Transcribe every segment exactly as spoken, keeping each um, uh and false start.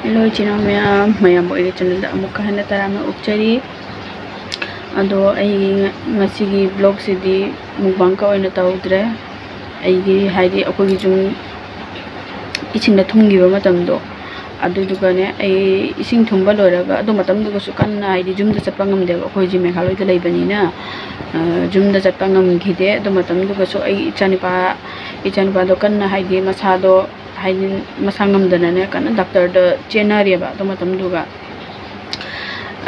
Hello ꯏꯆꯤꯟ ꯏꯅꯥꯎ ꯃꯌꯥꯝ, ꯃꯌꯥꯝꯕꯨ ꯑꯩꯒꯤ ꯆꯦꯅꯦꯜꯗ ꯑꯃꯨꯛꯀ ꯍꯟꯅ ꯇꯔꯥꯝꯅ ꯑꯣꯛꯆꯔꯤ꯫ ꯑꯗꯣ ꯑꯩꯒꯤ ꯉ-, ꯉꯁꯤꯒꯤ ꯕ꯭ꯂꯣꯛꯁꯤꯗꯤ ꯃꯨꯛꯕꯥꯡꯒ ꯑꯣꯏꯅ ꯇꯧꯗ꯭ꯔꯦ꯫ ꯑꯩꯒꯤ ꯍꯥꯏꯗꯤ ꯑꯩꯈꯣꯏꯒꯤ ꯌꯨꯝ ꯏꯁꯤꯡꯗ ꯊꯨꯝꯈꯤꯕ ꯃꯇꯝꯗꯣ, ꯑꯗꯨꯗꯨꯒꯅꯦ, ꯑꯩ ꯏꯁꯤꯡ ꯊꯨꯝꯕ ꯂꯣꯏꯔꯒ, ꯑꯗꯨ ꯃꯇꯝꯗꯨꯒꯁꯨ ꯀꯟꯅ ꯍꯥꯏꯗꯤ ꯌꯨꯝꯗ ꯆꯠꯄ ꯉꯝꯗꯦꯕ, ꯑꯩꯈꯣꯏꯁꯦ ꯃꯦꯘꯥꯂꯣꯏꯗ ꯂꯩꯕꯅꯤꯅ꯫ ꯑ, ꯌꯨꯝꯗ ꯆꯠꯄ ꯉꯝꯈꯤꯗꯦ꯫ ꯑꯗꯨ ꯃꯇꯝꯗꯨꯒꯁꯨ ꯑꯩ ꯏꯆꯥꯅꯨꯄꯥ, ꯏꯆꯥꯅꯨꯄꯥꯗꯣ ꯀꯟꯅ ꯍꯥꯏꯗꯤ ꯃꯁꯥꯗꯣ ꯍꯥꯏꯗꯤ ꯃꯁꯥ ꯉꯝꯗꯅꯅꯦ ꯀꯟꯅ ꯗꯥꯛꯇꯔꯗ ꯆꯦꯟꯅꯔꯦꯕ꯫ ꯑꯗꯨ ꯃꯇꯝꯗꯨꯒ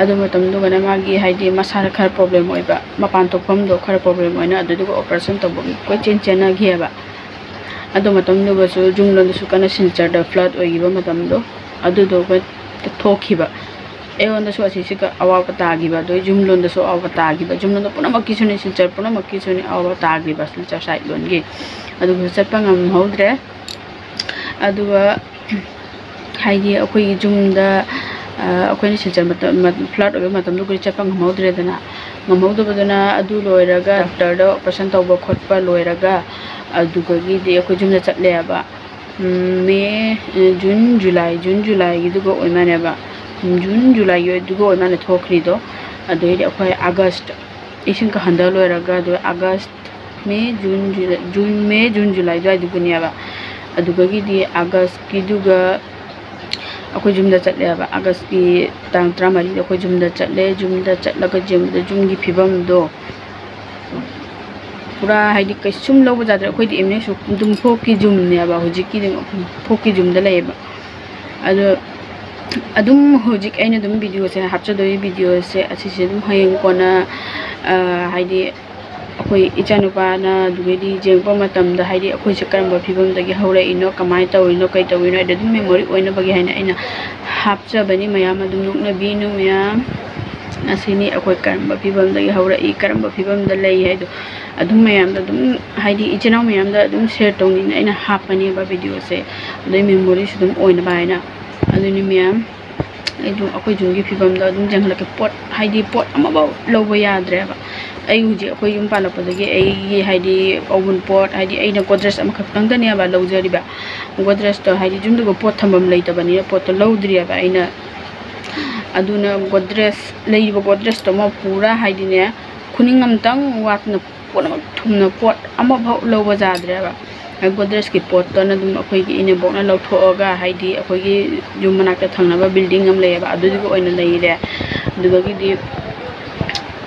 ꯑꯗꯨ ꯃꯇꯝꯗꯨꯒꯅ ꯃꯥꯒꯤ ꯍꯥꯏꯗꯤ ꯃꯁꯥꯗ ꯈꯔ ꯄ꯭ꯔꯣꯕ꯭ꯂꯦꯝ ꯑꯣꯏꯕ, ꯃꯄꯥꯟ ꯊꯣꯛꯐꯝꯗꯣ ꯈꯔ ꯄ꯭ꯔꯣꯕ꯭ꯂꯦꯝ ꯑꯣꯏꯅ, ꯑꯗꯨꯗꯨꯒ ꯑꯣꯄꯔꯦꯁꯟ ꯇꯧꯕꯒꯤ ꯀꯣꯏꯆꯦꯟ ꯆꯦꯟꯅꯈꯤꯑꯕ꯫ ꯑꯗꯨ ꯃꯇꯝꯗꯨꯒꯁꯨ ꯌꯨꯝꯂꯣꯝꯗꯁꯨ ꯀꯟꯅ ꯁꯤꯜꯆꯔꯗ ꯐ꯭ꯂꯠ ꯑꯣꯏꯈꯤꯕ ꯃꯇꯝꯗꯣ, ꯑꯗꯨꯗꯨꯒ ꯊꯣꯛꯈꯤꯕ꯫ ꯑꯩꯉꯣꯟꯗꯁꯨ ꯑꯁꯤꯁꯤꯒ ꯑꯋꯥꯕ ꯇꯥꯈꯤꯕ, ꯑꯗꯣ ꯌꯨꯝꯂꯣꯝꯗꯁꯨ ꯑꯋꯥꯕ ꯇꯥꯈꯤꯕ, ꯌꯨꯝꯂꯣꯝꯗ ꯄꯨꯝꯅꯃꯛꯀꯤꯁꯨꯅꯦ, ꯁꯤꯜꯆꯔ ꯄꯨꯝꯅꯃꯛꯀꯤꯁꯨꯅꯦ ꯑꯋꯥꯕ ꯇꯥꯈꯤꯕ, ꯁꯤꯜꯆꯔ ꯁꯥꯏꯠ ꯂꯣꯝꯒꯤ꯫ ꯑꯗꯨꯒ ꯆꯠꯄ ꯉꯝꯍꯧꯗ꯭ꯔꯦ꯫ ꯑꯗꯨꯒ ꯍꯥꯏꯗꯤ ꯑꯩꯈꯣꯏꯒꯤ ꯌꯨꯝꯗ, ꯑ, ꯑꯩꯈꯣꯏꯅ ꯁꯤꯜꯆꯔ ꯃꯇꯝ, ꯃ-, ꯐ꯭ꯂꯠ ꯑꯣꯏꯕ ꯃꯇꯝꯗꯨ ꯑꯩꯈꯣꯏ ꯆꯠꯄ ꯉꯝꯍꯧꯗ꯭ꯔꯦꯗꯅ꯫ ꯉꯝꯍꯧꯗꯕꯗꯨꯅ ꯑꯗꯨ ꯂꯣꯏꯔꯒ ꯗꯥꯛꯇꯔꯗ ꯑꯣꯄꯔꯦꯁꯟ ꯇꯧꯕ ꯈꯣꯠꯄ ꯂꯣꯏꯔꯒ, ꯑꯗꯨꯗꯒꯤꯗꯤ ꯑꯩꯈꯣꯏ ꯌꯨꯝꯗ ꯆꯠꯂꯦꯕ꯫ ꯎꯝ, ꯃꯦ, ꯑ, ꯖꯨꯟ, ꯖꯨꯂꯥꯏ, ꯖꯨꯟ, ꯖꯨꯂꯥꯏꯒꯤꯗꯨꯒ ꯑꯣꯏ ꯃꯥꯜꯂꯦꯕ꯫ ꯎꯝ, ꯖꯨꯟ, ꯖꯨꯂꯥꯏꯒꯤ ꯑꯗꯨꯒ ꯑꯣꯏ ꯃꯥꯜꯂꯦ ꯊꯣꯛꯈ꯭ꯔꯤꯗꯣ꯫ ꯑꯗꯨꯗꯩꯗꯤ ꯑꯩꯈꯣꯏ ꯑꯥꯒꯁ ꯏꯁꯤꯡ ꯀꯪꯍꯟꯗ ꯂꯣꯏꯔꯒ, ꯑꯗꯨ ꯑꯥꯒꯁ, ꯃꯦ, ꯖꯨꯟ, ꯖꯨꯂꯥꯏ, ꯖꯨꯟ, ꯃꯦ, ꯖꯨꯟ, ꯖꯨꯂꯥꯏ ꯑꯗꯨꯋꯥꯏꯗꯨꯒꯅꯦꯕ꯫ ꯑꯗꯨꯗꯒꯤꯗꯤ ꯑꯥꯒꯁꯀꯤꯗꯨꯒ ꯑꯩꯈꯣꯏ ꯌꯨꯝꯗ ꯆꯠꯂꯦꯕ꯫ ꯑꯥꯒꯁꯀꯤ ꯇꯥꯡ ꯇꯔꯥꯃꯔꯤꯗ ꯑꯩꯈꯣꯏ ꯌꯨꯝꯗ ꯆꯠꯂꯦ꯫ ꯌꯨꯝꯗ ꯆꯠꯂꯒ ꯌꯦꯡꯕꯗ ꯌꯨꯝꯒꯤ ꯐꯤꯕꯝꯗꯣ ꯄꯨꯔꯥ ꯍꯥꯏꯗꯤ ꯀꯩꯁꯨꯝ ꯂꯧꯕ ꯌꯥꯗ꯭ꯔꯦ꯫ ꯑꯩꯈꯣꯏꯗꯤ ꯑꯦꯝ ꯑꯦꯁ ꯑꯗꯨꯝ ꯐꯣꯛꯀꯤ ꯌꯨꯝꯅꯦꯕ, ꯍꯧꯖꯤꯛꯀꯤ ꯑꯗꯨꯝ ꯐꯣꯛꯀꯤ ꯌꯨꯝꯗ ꯂꯩꯌꯦꯕ꯫ ꯑꯗꯣ ꯑꯗꯨꯝ ꯍꯧꯖꯤꯛ ꯑꯩꯅ ꯑꯗꯨꯝ ꯚꯤꯗꯤꯑꯣꯁꯦ ꯍꯥꯞꯆꯗꯣꯏ, ꯚꯤꯗꯤꯑꯣꯁꯦ ꯑꯁꯤꯁꯦ ꯑꯗꯨꯝ ꯍꯌꯦꯡ ꯀꯣꯟꯅ, ꯑ, ꯍꯥꯏꯗꯤ ꯑꯩꯈꯣꯏ ꯏꯆꯥꯅꯨꯄꯥꯅ ꯑꯗꯨꯗꯒꯤꯗꯤ ꯌꯦꯡꯉꯛꯄ ꯃꯇꯝꯗ ꯍꯥꯏꯗꯤ ꯑꯩꯈꯣꯏꯁꯦ ꯀꯔꯝꯕ ꯐꯤꯕꯝꯗꯒꯤ ꯍꯧꯔꯛꯏꯅꯣ, ꯀꯃꯥꯏꯅ ꯇꯧꯔꯤꯅꯣ, ꯀꯩ ꯇꯧꯔꯤꯅꯣ ꯍꯥꯏꯗꯤ ꯑꯗꯨꯝ ꯃꯦꯃꯣꯔꯤ ꯑꯣꯏꯅꯕꯒꯤ ꯍꯥꯏꯅ ꯑꯩꯅ ꯍꯥꯞꯆꯕꯅꯤ꯫ ꯃꯌꯥꯝ ꯑꯗꯨꯝ ꯅꯣꯛꯅꯕꯤꯅꯨ ꯃꯌꯥꯝ꯫ ꯑꯁꯤꯅꯤ ꯑꯩꯈꯣꯏ ꯀꯔꯝꯕ ꯐꯤꯕꯝꯗꯒꯤ ꯍꯧꯔꯛꯏ, ꯀꯔꯝꯕ ꯐꯤꯕꯝꯗ ꯂꯩ ꯍꯥꯏꯗꯣ ꯑꯗꯨꯝ ꯃꯌꯥꯝꯗ ꯑꯗꯨꯝ ꯍꯥꯏꯗꯤ ꯏꯆꯤꯟ ꯏꯅꯥꯎ ꯃꯌꯥꯝꯗ ꯑꯗꯨꯝ ꯁꯤꯌꯔ ꯇꯧꯅꯤꯡꯅ ꯑꯩꯅ ꯍꯥꯞꯄꯅꯦꯕ ꯚꯤꯗꯤꯑꯣꯁꯦ꯫ ꯑꯗꯨꯗꯩ ꯃꯦꯃꯣꯔꯤꯁꯨ ꯑꯗꯨꯝ ꯑꯣꯏꯅꯕ ꯍꯥꯏꯅ꯫ ꯑꯗꯨꯅꯤ ꯃꯌꯥꯝ, ꯑꯩ ꯑꯗꯨꯝ ꯑꯩꯈꯣꯏ ꯌꯨꯝꯒꯤ ꯐꯤꯕꯝꯗꯣ ꯑꯗꯨꯝ ꯌꯦꯡꯍꯜꯂꯛꯀꯦ꯫ ꯄꯣꯠ ꯍꯥꯏꯗꯤ ꯄꯣꯠ ꯑꯃꯐꯥꯎ ꯂꯧꯕ ꯌꯥꯗ꯭ꯔꯦꯕ꯫ ꯑꯩ ꯍꯧꯖꯤꯛ ꯑꯩꯈꯣꯏ ꯌꯨꯝ ꯄꯥꯜꯂꯛꯄꯗꯒꯤ ꯑꯩꯒꯤ ꯍꯥꯏꯗꯤ ꯑꯎꯟꯄꯣꯠ, ꯍꯥꯏꯗꯤ ꯑꯩꯅ ꯒꯣꯗ꯭ꯔꯦꯖ ꯑꯃꯈꯛꯇꯪꯗꯅꯦꯕ ꯂꯧꯖꯔꯤꯕ꯫ ꯒꯣꯗ꯭ꯔꯦꯖꯇꯣ ꯍꯥꯏꯗꯤ ꯌꯨꯝꯗꯨꯒ ꯄꯣꯠ ꯊꯝꯐꯝ ꯂꯩꯇꯕꯅꯤꯅ ꯄꯣꯠꯇꯣ ꯂꯧꯗ꯭ꯔꯤꯑꯕ ꯑꯩꯅ꯫ ꯑꯗꯨꯅ ꯒꯣꯗ꯭ꯔꯦꯖ, ꯂꯩꯔꯤꯕ ꯒꯣꯗ꯭ꯔꯦꯖꯇꯣ ꯑꯃ ꯄꯨꯔꯥ ꯍꯥꯏꯗꯤꯅꯦ, ꯈꯨꯅꯤꯡ ꯑꯝꯇꯪ ꯋꯥꯠꯅ ꯄꯣꯠ ꯑꯃ ꯊꯨꯝꯅ ꯄꯣꯠ ꯑꯃꯐꯥꯎ ꯂꯧꯕ ꯌꯥꯗ꯭ꯔꯦꯕ꯫ ꯒꯣꯗ꯭ꯔꯦꯖꯀꯤ ꯄꯣꯠꯇꯨꯅ ꯑꯗꯨꯝ ꯑꯩꯈꯣꯏꯒꯤ ꯏꯅꯦꯝꯕꯣꯛꯅ ꯂꯧꯊꯣꯛꯑꯒ, ꯍꯥꯏꯗꯤ ꯑꯩꯈꯣꯏꯒꯤ ꯌꯨꯝ ꯃꯅꯥꯛꯇ ꯊꯪꯅꯕ ꯕꯤꯜꯗꯤꯡ ꯑꯃ ꯂꯩꯌꯦꯕ, ꯑꯗꯨꯗꯨꯒꯤ ꯑꯣꯏꯅ ꯂꯩꯔꯦ꯫ ꯑꯗꯨꯗꯒꯤꯗꯤ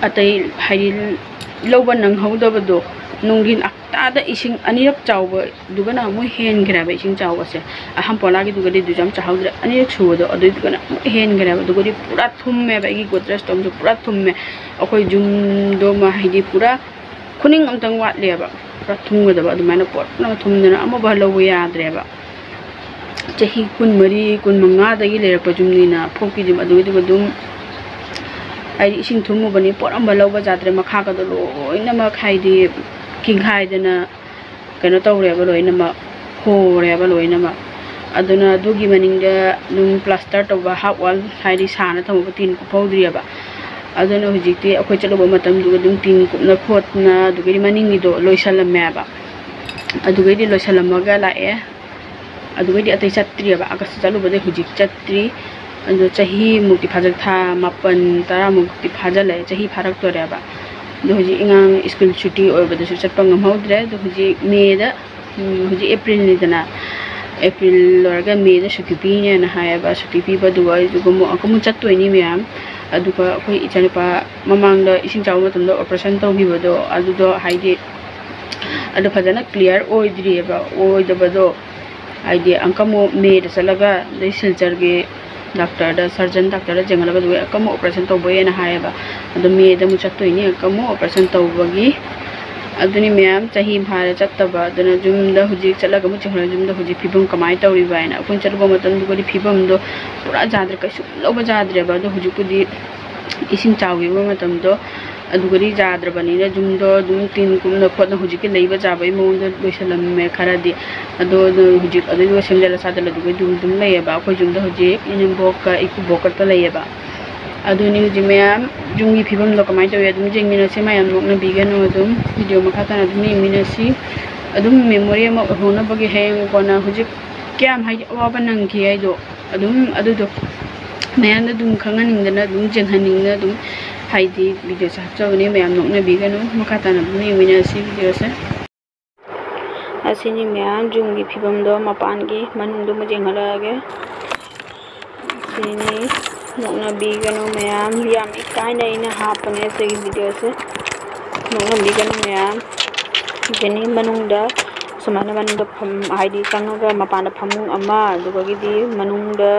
ꯑꯇꯩ ꯍꯥꯏꯗꯤ ꯂꯧꯕ ꯅꯪꯍꯧꯗꯕꯗꯣ, ꯅꯨꯡꯊꯤꯟ ꯍꯞꯇꯥꯗ ꯏꯁꯤꯡ ꯑꯅꯤꯔꯛ ꯆꯥꯎꯕꯗꯨꯒꯅ ꯑꯃꯨꯛ ꯍꯦꯟꯈ꯭ꯔꯦꯕ ꯏꯁꯤꯡ ꯆꯥꯎꯕꯁꯦ꯫ ꯑꯍꯥꯟꯕ ꯄꯣꯂꯥꯒꯤꯗꯨꯒꯗꯤ ꯑꯗꯨꯁꯨ ꯌꯥꯝ ꯆꯥꯍꯧꯗ꯭ꯔꯦ, ꯑꯅꯤꯔꯛ ꯁꯨꯕꯗꯣ ꯑꯗꯨꯏꯗꯨꯒꯅ ꯑꯃꯨꯛ ꯍꯦꯟꯈ꯭ꯔꯦꯕ꯫ ꯑꯗꯨꯒꯗꯤ ꯄꯨꯔꯥ ꯊꯨꯝꯃꯦꯕ, ꯑꯩꯒꯤ ꯒꯣꯗ꯭ꯔꯦꯖꯇꯣ ꯑꯃꯁꯨ ꯄꯨꯔꯥ ꯊꯨꯝꯃꯦ꯫ ꯑꯩꯈꯣꯏ ꯌꯨꯝꯗꯣ ꯑꯃ ꯍꯥꯏꯗꯤ ꯄꯨꯔꯥ ꯈꯨꯅꯤꯡ ꯑꯝꯇꯪ ꯋꯥꯠꯂꯦꯕ, ꯄꯨꯔꯥ ꯊꯨꯝꯒꯗꯕ꯫ ꯑꯗꯨꯃꯥꯏꯅ ꯄꯣꯠ ꯄꯨꯝꯅꯃꯛ ꯊꯨꯝꯗꯅ ꯑꯃꯐꯥꯎ ꯂꯧꯕ ꯌꯥꯗ꯭ꯔꯦꯕ꯫ ꯆꯍꯤ ꯀꯨꯟꯃꯔꯤ, ꯀꯨꯟꯃꯉꯥꯗꯒꯤ ꯂꯩꯔꯛꯄ ꯌꯨꯝꯅꯤꯅ ꯐꯣꯛꯀꯤ ꯌꯨꯝ, ꯑꯗꯨꯒꯤꯗꯨꯒ ꯑꯗꯨꯝ ꯍꯥꯏꯗꯤ ꯏꯁꯤꯡ ꯊꯨꯝꯃꯨꯕꯅꯤ, ꯄꯣꯠ ꯑꯃ ꯂꯧꯕ ꯌꯥꯗ꯭ꯔꯦ꯫ ꯃꯈꯥꯒꯗꯣ ꯂꯣꯏꯅꯃꯛ ꯍꯥꯏꯗꯤ ꯀꯤꯡꯈꯥꯏꯗꯅ ꯀꯩꯅꯣ ꯇꯧꯔꯦꯕ, ꯂꯣꯏꯅꯃꯛ ꯍꯣꯔꯦꯕ ꯂꯣꯏꯅꯃꯛ꯫ ꯑꯗꯨꯅ ꯑꯗꯨꯒꯤ ꯃꯅꯤꯡꯗ ꯑꯗꯨꯝ ꯄ꯭ꯂꯥꯁꯇꯔ ꯇꯧꯕ, ꯍꯥꯞ ꯋꯥꯜ ꯍꯥꯏꯗꯤ ꯁꯥꯅ ꯊꯝꯃꯒ ꯇꯤꯟ ꯀꯨꯞꯍꯧꯗ꯭ꯔꯤꯑꯕ꯫ ꯑꯗꯨꯅ ꯍꯧꯖꯤꯛꯇꯤ ꯑꯩꯈꯣꯏ ꯆꯠꯂꯨꯕ ꯃꯇꯝꯗꯨꯗ ꯑꯗꯨꯝ ꯇꯤꯟ ꯀꯨꯞꯅ ꯈꯣꯠꯅ ꯑꯗꯨꯗꯒꯤꯗꯤ ꯃꯅꯤꯡꯒꯤꯗꯣ ꯂꯣꯏꯁꯜꯂꯝꯃꯦꯕ꯫ ꯑꯗꯨꯗꯒꯤꯗꯤ ꯂꯣꯏꯁꯜꯂꯝꯃꯒ ꯂꯥꯛꯑꯦ꯫ ꯑꯗꯨꯗꯒꯤꯗꯤ ꯑꯇꯩ ꯆꯠꯇ꯭ꯔꯤꯑꯕ꯫ ꯑꯥꯒꯁꯇ ꯆꯠꯂꯨꯕꯗꯩ ꯍꯧꯖꯤꯛ ꯆꯠꯇ꯭ꯔꯤ꯫ ꯑꯗꯣ ꯆꯍꯤꯃꯨꯛꯇꯤ ꯐꯥꯖꯤꯜ-, ꯊꯥ ꯃꯥꯄꯟ ꯇꯔꯥꯃꯨꯛꯇꯤ ꯐꯥꯖꯤꯜꯂꯛꯑꯦ, ꯆꯍꯤ ꯐꯥꯔꯛꯇꯣꯔꯦꯕ꯫ ꯑꯗꯣ ꯍꯧꯖꯤꯛ ꯑꯉꯥꯡ ꯁ꯭ꯀꯨꯜ ꯁꯨꯇꯤ ꯑꯣꯏꯕꯗꯁꯨ ꯆꯠꯄ ꯉꯝꯍꯧꯗ꯭ꯔꯦ꯫ ꯑꯗꯣ ꯍꯧꯖꯤꯛ ꯃꯦꯗ, ꯎꯝ, ꯍꯧꯖꯤꯛ ꯑꯦꯄ꯭ꯔꯤꯜꯅꯤꯗꯅ, ꯑꯦꯄ꯭ꯔꯤꯜ ꯂꯣꯏꯔꯒ ꯃꯦꯗ ꯁꯨꯇꯤ ꯄꯤꯅꯦꯅ ꯍꯥꯏꯌꯦꯕ꯫ ꯁꯨꯇꯤ ꯄꯤꯕꯗꯨꯒ ꯑꯩꯁꯨ ꯑꯃꯨꯛ, ꯑꯃꯨꯛ ꯆꯠꯇꯣꯏꯅꯤ ꯃꯌꯥꯝ꯫ ꯑꯗꯨꯒ ꯑꯩꯈꯣꯏ ꯏꯆꯥꯅꯨꯄꯥ ꯃꯃꯥꯡꯗ ꯏꯁꯤꯡ ꯆꯥꯎꯕ ꯃꯇꯝꯗ ꯑꯣꯄꯔꯦꯁꯟ ꯇꯧꯈꯤꯕꯗꯣ, ꯑꯗꯨꯗꯣ ꯍꯥꯏꯗꯤ ꯑꯗꯣ ꯐꯖꯅ ꯀ꯭ꯂꯤꯌꯥꯔ ꯑꯣꯏꯗ꯭ꯔꯤꯑꯕ꯫ ꯑꯣꯏꯗꯕꯗꯣ ꯍꯥꯏꯗꯤ ꯑꯪꯀ ꯑꯃꯨꯛ ꯃꯦꯗ ꯆꯠꯂꯒ ꯑꯗꯩ ꯁꯤꯜꯆꯔꯒꯤ ꯗꯥꯛꯇꯔꯗ, ꯁꯔꯖꯟ ꯗꯥꯛꯇꯔꯗ ꯌꯦꯡꯍꯜꯂꯒ ꯑꯗꯨꯒ ꯑꯪꯀ ꯑꯃꯨꯛ ꯑꯣꯄꯔꯦꯁꯟ ꯇꯧꯕ ꯌꯥꯏꯅ ꯍꯥꯏꯌꯦꯕ꯫ ꯑꯗꯣ ꯃꯦꯗ ꯑꯃꯨꯛ ꯆꯠꯇꯣꯏꯅꯤ, ꯑꯪꯀ ꯑꯃꯨꯛ ꯑꯣꯄꯔꯦꯁꯟ ꯇꯧꯕꯒꯤ꯫ ꯑꯗꯨꯅꯤ ꯃꯌꯥꯝ ꯆꯍꯤ ꯐꯥꯔꯦ ꯆꯠꯇꯕ꯫ ꯑꯗꯨꯅ ꯌꯨꯝꯗ ꯍꯧꯖꯤꯛ ꯆꯠꯂꯒ ꯑꯃꯨꯛ ꯆꯦꯛꯍꯜꯂ ꯌꯨꯝꯗ ꯍꯧꯖꯤꯛ ꯐꯤꯕꯝ ꯀꯃꯥꯏꯅ ꯇꯧꯔꯤꯕ ꯍꯥꯏꯅ ꯑꯩꯈꯣꯏꯅ ꯆꯠꯂꯨꯕ ꯃꯇꯝꯗꯨꯒꯗꯤ ꯐꯤꯕꯝꯗꯣ ꯄꯨꯔꯥ ꯌꯥꯗ꯭ꯔꯦ, ꯀꯩꯁꯨꯝ ꯂꯧꯕ ꯌꯥꯗ꯭ꯔꯦꯕ꯫ ꯑꯗꯣ ꯍꯧꯖꯤꯛꯄꯨꯗꯤ ꯏꯁꯤꯡ ꯆꯥꯎꯈꯤꯕ ꯃꯇꯝꯗꯣ ꯑꯗꯨꯒꯗꯤ ꯌꯥꯗ꯭ꯔꯕꯅꯤꯅ ꯌꯨꯝꯗꯣ ꯑꯗꯨꯝ ꯇꯤꯟ ꯀꯨꯞꯅ ꯈꯣꯠꯅ ꯍꯧꯖꯤꯛꯀꯤ ꯂꯩꯕ ꯌꯥꯕꯒꯤ ꯃꯑꯣꯡꯗ ꯂꯣꯏꯁꯜꯂꯝꯃꯦ ꯈꯔꯗꯤ꯫ ꯑꯗꯣ ꯑꯗꯨ ꯍꯧꯖꯤꯛ ꯑꯗꯨꯗꯨꯒ ꯁꯦꯝꯖꯜꯂ ꯁꯥꯖꯜꯂ ꯑꯗꯨꯒ ꯑꯗꯨꯝ, ꯑꯗꯨꯝ ꯂꯩꯌꯦꯕ꯫ ꯑꯩꯈꯣꯏ ꯌꯨꯝꯗ ꯍꯧꯖꯤꯛ ꯏꯅꯦꯝꯕꯣꯛꯀ ꯏꯀꯨꯕꯣꯛ ꯈꯛꯇ ꯂꯩꯌꯦꯕ꯫ ꯑꯗꯨꯅꯤ ꯍꯧꯖꯤꯛ ꯃꯌꯥꯝ ꯌꯨꯝꯒꯤ ꯐꯤꯕꯝꯗꯣ ꯀꯃꯥꯏꯅ ꯇꯧꯋꯤ ꯑꯗꯨꯝ ꯌꯦꯡꯃꯤꯟꯅꯁꯤ꯫ ꯃꯌꯥꯝ ꯅꯣꯛꯅꯕꯤꯒꯅꯨ, ꯑꯗꯨꯝ ꯚꯤꯗꯤꯑꯣ ꯃꯈꯥ ꯇꯥꯅ ꯑꯗꯨꯝ ꯌꯦꯡꯃꯤꯟꯅꯁꯤ꯫ ꯑꯗꯨꯝ ꯃꯦꯃꯣꯔꯤ ꯑꯃ ꯑꯣꯏꯍꯧꯅꯕꯒꯤ ꯍꯌꯦꯡ ꯀꯣꯟꯅ ꯍꯧꯖꯤꯛ ꯀꯌꯥꯝ ꯍꯥꯏꯗꯤ ꯑꯋꯥꯕ ꯅꯪꯈꯤ ꯍꯥꯏꯗꯣ ꯑꯗꯨꯝ ꯑꯗꯨꯗꯣ ꯃꯌꯥꯝꯗ ꯑꯗꯨꯝ ꯈꯪꯍꯟꯅꯤꯡꯗꯅ ꯑꯗꯨꯝ ꯆꯦꯟꯍꯟꯅꯤꯡꯗꯅ ꯑꯗꯨꯝ ꯍꯥꯏꯗꯤ ꯚꯤꯗꯤꯑꯣꯁꯦ ꯍꯥꯞꯆꯕꯅꯦ꯫ ꯃꯌꯥꯝ ꯅꯣꯛꯅꯕꯤꯒꯅꯨ, ꯃꯈꯥ ꯇꯥꯅ ꯑꯗꯨꯝ ꯌꯦꯡꯃꯤꯟꯅꯔꯁꯤ ꯚꯤꯗꯤꯑꯣꯁꯦ꯫ ꯑꯁꯤꯅꯤ ꯃꯌꯥꯝ ꯌꯨꯝꯒꯤ ꯐꯤꯕꯝꯗꯣ, ꯃꯄꯥꯟꯒꯤ ꯃꯅꯨꯡꯗꯨ ꯑꯃꯨꯛ ꯌꯦꯡꯍꯜꯂꯛꯑꯒꯦ꯫ ꯁꯤꯅꯤ, ꯅꯣꯛꯅꯕꯤꯒꯅꯨ ꯃꯌꯥꯝ, ꯌꯥꯝ ꯏꯀꯥꯏꯅ ꯑꯩꯅ ꯍꯥꯞꯄꯅꯦ ꯁꯤꯒꯤ ꯚꯤꯗꯤꯑꯣꯁꯦ꯫ ꯅꯣꯛꯅꯕꯤꯒꯅꯨ ꯃꯌꯥꯝ꯫ ꯁꯤꯅꯤ ꯃꯅꯨꯡꯗ ꯁꯨꯃꯥꯏꯅ ꯃꯅꯨꯡꯗ ꯐꯝ-, ꯍꯥꯏꯗꯤ ꯆꯪꯉꯒ ꯃꯄꯥꯟꯗ ꯐꯃꯨꯡ ꯑꯃ, ꯑꯗꯨꯗꯒꯤꯗꯤ ꯃꯅꯨꯡꯗ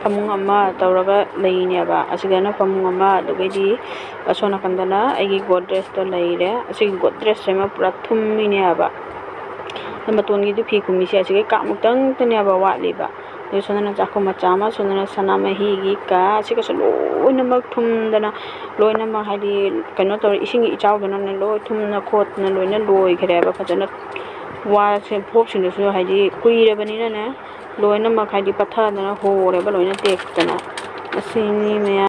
ꯐꯃꯨꯡ ꯑꯃ ꯇꯧꯔꯒ ꯂꯩꯅꯦꯕ꯫ ꯑꯁꯤꯗꯅ ꯐꯃꯨꯡ ꯑꯃ, ꯑꯗꯨꯗꯒꯤꯗꯤ ꯑꯁꯣꯝ ꯅꯥꯀꯟꯗꯅ ꯑꯩꯒꯤ ꯒꯣꯗ꯭ꯔꯦꯖꯇꯣ ꯂꯩꯔꯦ꯫ ꯑꯁꯤꯒꯤ ꯒꯣꯗ꯭ꯔꯦꯖꯁꯤꯃ ꯄꯨꯔꯥ ꯊꯨꯝꯃꯤꯅꯦꯕ꯫ ꯑꯗꯨ ꯃꯇꯣꯟꯒꯤꯗꯨ ꯐꯤ ꯈꯨꯝꯃꯤꯁꯦ ꯑꯁꯤꯒꯤ ꯀꯥꯃꯨꯛꯇꯪꯇꯅꯦꯕ ꯋꯥꯠꯂꯤꯕ꯫ ꯑꯗꯨ ꯁꯣꯝꯗꯅ ꯆꯥꯛꯈꯨꯝ ꯃꯆꯥ ꯑꯃ, ꯁꯣꯝꯗꯅ ꯁꯅꯥꯃꯍꯤꯒꯤ ꯀꯥ, ꯑꯁꯤꯒꯁꯨ ꯂꯣꯏꯅꯃꯛ ꯊꯨꯝꯗꯅ, ꯂꯣꯏꯅꯃꯛ ꯍꯥꯏꯗꯤ ꯀꯩꯅꯣ ꯇꯧꯔꯦ, ꯏꯁꯤꯡꯒꯤ ꯏꯆꯥꯎꯗꯨꯅꯅꯦ ꯂꯣꯏ ꯊꯨꯝꯅ ꯈꯣꯠꯇꯅ ꯂꯣꯏꯅ ꯂꯣꯏꯈ꯭ꯔꯦꯕ ꯐꯖꯅ꯫ ꯋꯥꯁꯦ ꯐꯣꯞꯁꯤꯡꯗꯨꯁꯨ ꯍꯥꯏꯗꯤ ꯀꯨꯏꯔꯕꯅꯤꯅꯅꯦ, ꯂꯣꯏꯅꯃꯛ ꯍꯥꯏꯗꯤ ꯄꯠꯊꯗꯅ ꯍꯣꯔꯦꯕ, ꯂꯣꯏꯅ ꯇꯦꯛꯇꯅ꯫ ꯑꯁꯤꯅꯤ ꯃꯌꯥꯝ꯫